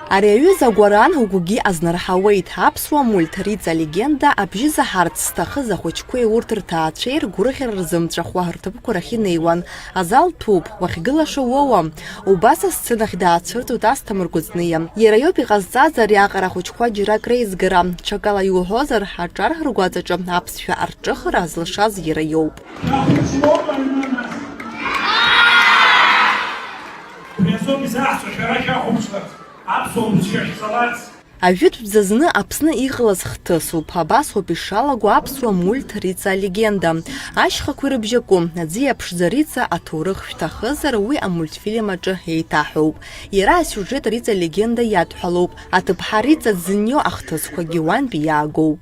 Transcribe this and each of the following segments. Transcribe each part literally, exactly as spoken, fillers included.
Ари аҩыза агәаран угәгьы азнарҳауеит. Аԥсуа мульт Риҵа легенда абжьы заҳарц зҭахыз ахәыҷқәеи урҭ рҭаацәеи ргәырӷьара рзымҵәахуа рҭыԥқәа рахь инеиуан. Азал ҭәуп, уахьгылаша уоуам. Убас асценахь даацәырҵуеит Асҭамыр Кәыҵниа. Иара иоуп иҟазҵаз ари аҟара ахәыҷқәа џьарак реизгара. Ҽакала иуҳәозар, аҿар ргәаҵаҿы аԥсшәа арҿыхара зылшаз иара иоуп. Шәахәаԥшлоуп аҩны нас. Убри азоуп изаҳҵо шәара шәахәаԥшларц, аԥсуа бызшәа шәҵаларц. Ажәытә бзазны Аԥсны иҟалаз хҭысуп, абас ауп ишалаго аԥсуа мульт Риҵа алегенда. Ашьхақәа ирыбжьаку, аӡиа ԥшӡа Риҵа аҭоурых шәҭахызар, уи амультфильм аҿы еиҭаҳәоуп. Иара асиужет Риҵа алегенда иадҳәалоуп, аҭыԥҳа Риҵа дзынио ахҭысқәагьы уантәи иаагоуп.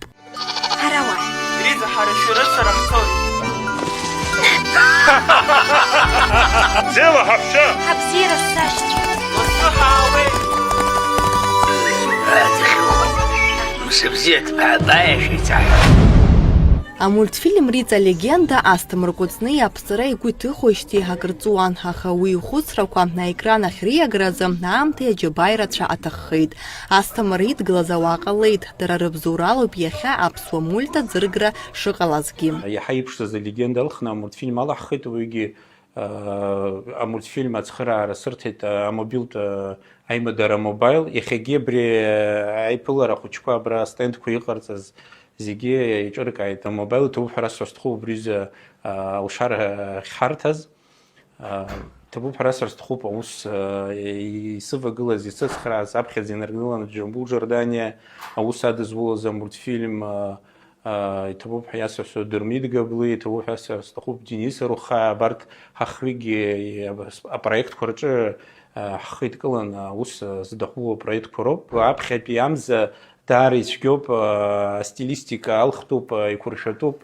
Ҳара уааит. Риҵа, ҳара шәарыцара ҳцоит. Бзиала ҳаҳәшьа! Ҳабзиара сзашьцәа. Лассы ҳаауеит. Мсыбзиа ҭбаабаиа шәеицаҳәа. Амультфильм Риҵа легенда Асҭамыр Кәыҵниа аԥҵара игәы иҭыхоижьҭеи акыр ҵуан, аха уи ихәыцрақәа аекран ахь риагаразы аамҭеи аџьабааи рацәа аҭаххеит. Асҭамыр идгылаз ауаа ҟалеит, дара рыбзоуралоуп иахьа аԥсуа мульт аӡыргра шыҟалазгьы. Иаҳа иԥшӡаз алегенда алхны амультфильм алаҳхит, уигьы, а, амультфильм ацхыраара сырҭеит, а, амобилтә, а, аимадара мобаил. Иахьагьы абри, а, аиԥылара ахәыҷқәа абра астендқәа иҟарҵаз зегьы еиҿыркааит. Амобаил иҭабуп ҳәа расҳәо сҭахуп убри аҩыза, а, алшара ахьҳарҭаз. Ҭабуп ҳәа расҳәар сҭахуп, аус, исывагылаз, исыцхрааз, аԥхьаӡа инаргыланы Џьамбул Џьорданиа аус адызулаз амультфильм, иҭабуп ҳәа иасҳәо Дырмит Габлиа, иҭабуп ҳәа иасҳәар сҭахуп Денис Арухаа, абарҭ ҳахҩыкгьы апроектқәа рҿы ҳхы идкыланы аус здаҳуло апроектқәа роуп. Аԥхьатәи амза даара ицәгьоуп, астилистика алхтәуп, иқәыршәатәуп.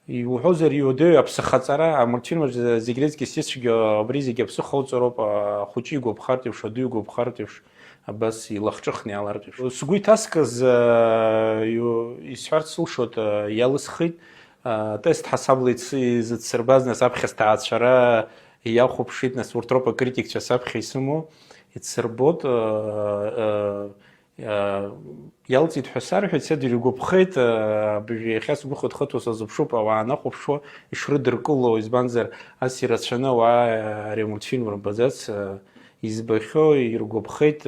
Иуҳәозар, иуадаҩу аԥсахаҵара, амультфильм аҿы зегь рыцкьыс ицәгьоу абри зегь аԥсыхәа уҵароуп, ахәыҷы игәаԥхартә еиԥш, аду игәаԥхартә еиԥш, абас илахҿыхны иаалартә еиԥш. Сгәы иҭаскыз, исҳәарц сылшоит, иалысхит, атест ҳасабла изыдсырбаз, нас аԥхьа сҭаацәара иахәаԥшит, нас урҭ роуп акритикцәа саԥхьа исымоу, идсырбоит. Иалҵит ҳәа сарҳәеит, сыдыргәаԥхеит, абыржәы иахьа сгәы хыҭхыҭуа сазыԥшуп, ауаа анахәаԥшуа ишрыдыркыло, избанзар, ас ирацәаны ауаа ари амультфильм рымбаӡац избахьоу, иргәаԥхеит,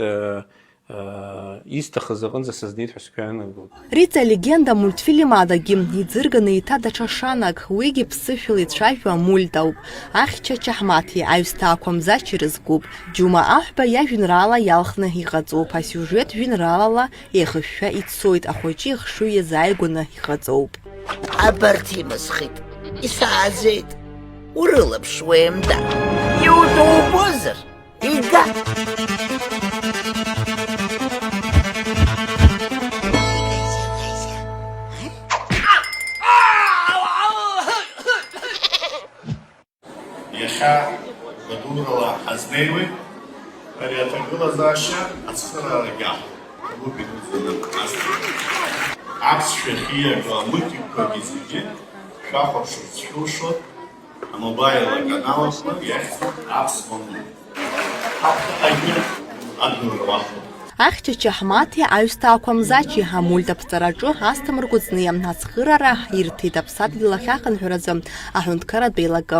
исҭахыз аҟынӡа сызнеит ҳәа сгәы иаанагоит. Риҵа легенда амультфильм адагьы иӡырганы еиҭа даҽа шанак, уигьы ԥсышәала ицәажәо амульт ауп. Ахьча Чаҳмаҭи аҩсҭаақәа Мзачи рызкуп. Џьума Аҳәба иажәеинраала иалхны иҟаҵоуп, асиужет жәеинраалала еихышәшәа ицоит, ахәыҷы ихшыҩ иазааигәаны иҟаҵоуп. Абарҭ имысхит, исааӡеит, урылаԥш уеимда, иудубозар, ига. Иахьа гәадурала ҳазнеиуеит, ари аҭагылазаашьа ацхыраарагьы аҳ-, ҭабуп идуӡӡаны азҭо. Аԥсшәа ахьиаго амультикқәагьы зегьы шәахәаԥшырц шәылшоит амобаил аканал аҟны иахьӡу Аԥсуа мульт. Ҳаԥхьаҟагьы адгылара уаҳҭоит. Ахьча Чаҳмаҭи аҩсҭаақәа Мзачи амульт аԥҵараҿы Асҭамыр Кәыҵниа ацхыраара ирҭеит аԥсадгьыл ахь ахынҳәразы аҳәынҭқарратә еилакы.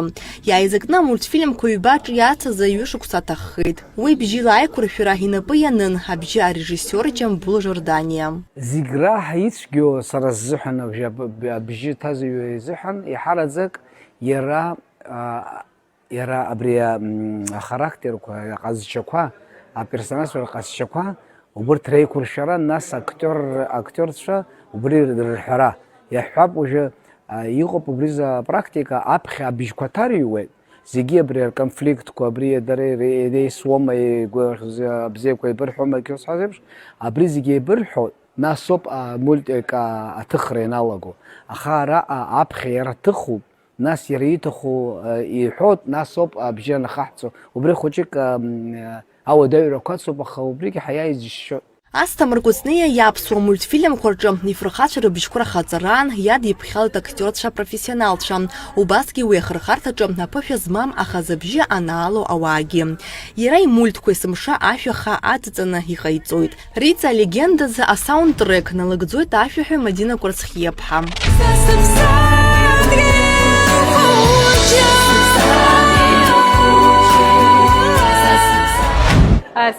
Иааизакны амультфильмқәа ҩба ҿиарц азы ҩышықәса аҭаххеит. Уи бжьыла аиқәыршәара инапы ианын абжьы арежиссиор Џьамбул Жорданиа. Зегь раҳа ицәгьоу сара сзыҳәан абжьы, аб-, аб-, абжьы ҭазыҩуа изыҳәан иаҳараӡак иара, а, Иара абри, м, ахарактерқәа, аҟазшьақәа, аперсонажқәа рҟазшьақәа, убырҭ реиқәыршәара, нас актиор, актиорцәа убри рырҳәара. Иаҳҳәап, уажәы, а, иҟоуп убри за апрактика, аԥхьа абжьқәа ҭарыҩуеит, зегьы абри рконфликтқәа, абри дара ире-, иреисуоума, еигәырӷьо-, бзиақәа еибырҳәома, егьырҭ зҳәаз еиԥш, абри зегьы еибырҳәо, нас ауп амультик, а, аҭыхра ианалаго. Аха араҟа аԥхьа иара ҭыхуп. Нас иара ииҭаху, э, иҳәоит, нас ауп абжьы анахаҳҵо. Убри хәыҷык, ам, э, ауадаҩрақәа ацуп, аха убригьы ҳаиааиз џьысшьоит. Асҭамыр Кәыҵниа иаԥсуа мультфильмқәа рҿы ифырхацәа рыбжьқәа рхаҵараан иадиԥхьалеит актиорцәа профессионалцәа. Убасгьы уи ахырхарҭаҿы аԥышәа змам, аха зыбжьы анаало ауаагьы. Иара имультқәа есымша ашәа хаа аҵаҵаны иҟаиҵоит. Риҵа алегендазы асаундтрек налыгӡоит ашәаҳәаҩ Мадина Кәарцхиаԥҳа.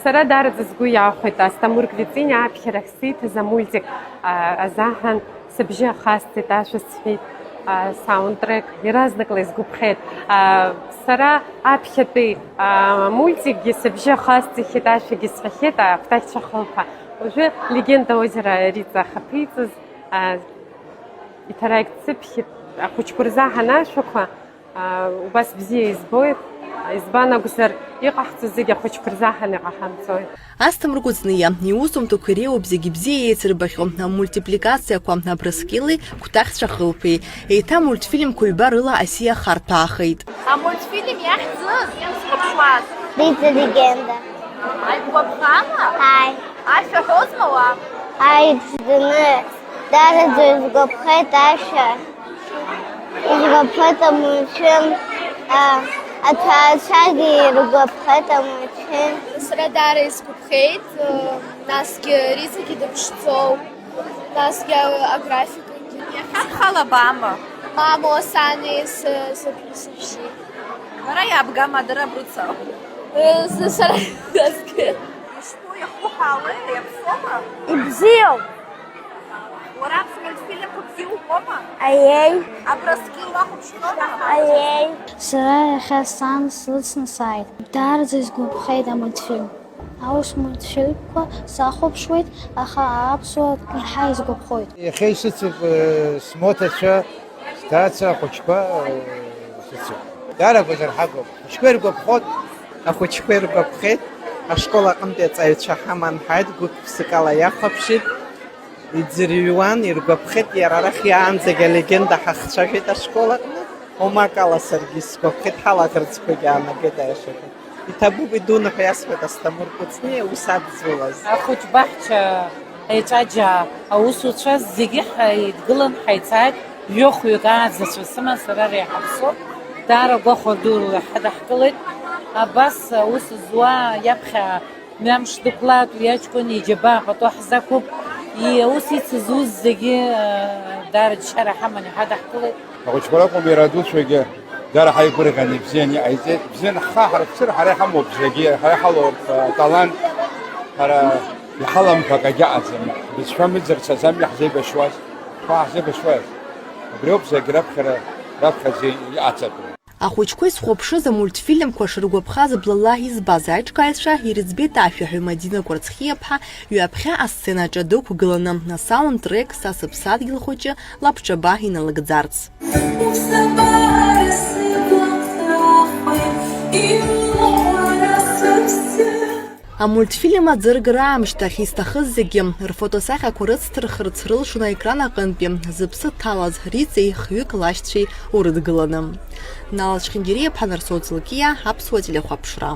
Сара даараӡа сгәы иаахәеит Асҭамыр Кәыҵниа аԥхьарахь сиҭаз амультик, а, азаҳан сыбжьы ахасҵеит, ашәа сҳәеит, а, саундтрек, иаразнакла исгәаԥхеит. А, сара аԥхьатәи, а, мультикгьы сыбжьы ахасҵахьеит, ашәагьы сҳәахьеит, а, акәтаӷьцәа хылԥа. Уажәы Легенда озера Риҵа ахаԥиҵаз, а, иҭараик дсыԥхьеит, ахәыҷқәа рзаҳан ашәақәа, аа, убас бзиа избоит, избан акәзар, иҟаҳҵо зегь ахәыҷқәа рзаҳан иҟаҳамҵои. Асҭамыр Кәыҵниа иусумҭақәа иреиуоуп зегь бзиа еицырбахьоу амультипликациақәа Абрыскьыли Кәтаӷьцәа хылԥеи. Еиҭа амультфильмқәа ҩба рыла асиа харҭәаахеит. Амультфильм иахьӡыз, схәаԥшуаз. Риҵа легенда. Ааигәаԥхама? Ааи. Ашәа ҳәозма уа? Ааи, ԥшӡаны. Даараӡа исгәаԥхеит ашәа. Исгәаԥхеит амультфильм, а, аҭаацәагьы иргәаԥхеит амультфильм. Сара даара исгәаԥхеит, э, насгьы Риҵагьы дыԥшӡоуп, насгьы а-, аграфикагьы. Иахьа бхала баама? Мамоу, сани, сы-, сыԥҳәыси. Бара иаабгама адырра брыцу? Э, с-, сара насгьы. Ишԥоу, иахуҳәаауеи, иаԥсоума? Ибзиоуп. Уара аԥсуа мультфильмқәа бзиа убома? Аиеи. Абрыскьыл уахәаԥшхьоума? Аиеи. Сара иахьа сан слыцны сааит. Даараӡа исгәаԥхеит амультфильм. Аус мультфильмқәа сахәаԥшуеит, аха аԥсуа иаҳа исгәаԥхоит. Иахьа исыцуп, э, смоҭацәа, сҭаца, ахәыҷқәа, э, сыцуп. Даара агәазырҳагоуп. Ахәыҷқәа иргәаԥхоит. Ахәыҷқәа иргәаԥхеит. Ашкол аҟынтәи аҵаҩцәа ҳаман ҳааит, гәык-ԥсыкала иахәаԥшит. Иӡырҩуан, иргәаԥхеит, иара арахь иаанӡагь алегенда ҳахцәажәеит ашкол аҟны. Омакала саргьы сгәаԥхеит, ҳалаӷырӡқәагьы аанагеит аиашаҟны. Иҭабуп, идуны ҳәа иасҳәеит Асҭамыр Кәыҵниа, ус адызулаз. Ахәыҷ баҳча еҵәаџьаа аусуцәа зегьы ҳаидгылан ҳаицааит, жәохәҩык ааӡацәа сыман, сара реиҳаб соуп. Даара гәахәа дула ҳадаҳкылеит. Абас аус зуа иаԥхьа Мҩамш дықәлаат, уи аҷкәын иџьабаа пату ҳзақәуп. И-, аус ицыз ус зегьы, э, даара џьшьара ҳаман иҳадаҳкылеит. Ахәыҷқәа ракәым, иара адуцәагьы даара ҳаигәырӷьан, ибзиан иҟаиҵеит. Бзиан ҳхы ҳарԥсыр, ҳара иҳамоуп зегьы, ҳара иҳалоуп, э, аталант, ҳара иҳалам ҳәа акагьы аҟаӡам. Ҳбызшәа мыӡырц азам иаҳзеибашьуаз, ҳәа ҳзеибашьуаз. Убриоуп зегь раԥхьара, раԥхьаӡа иҟаҵатәу. Ахәыҷқәа исхәаԥшыз амультфильмқәа шыргәаԥхаз блала избаз аиҿкааҩцәа ирыӡбеит ашәаҳәаҩ Мадина Кәарцхиаԥҳа ҩаԥхьа асценаҿы дықәгыланы, асаунд-трек Са сыԥсадгьыл хәыҷы лабҿаба иналыгӡарц. Амультфильм аӡыргара аамышьҭахь изҭахыз зегьы рфотосахьақәа рыцҭырхырц рылшон аекран аҟынтәи зыԥсы ҭалаз Риҵеи хҩык лашьцәеи урыдгыланы. Нала Чхингириаԥҳа, Нарсоу Ӡылкиа, Аԥсуа телехәаԥшра.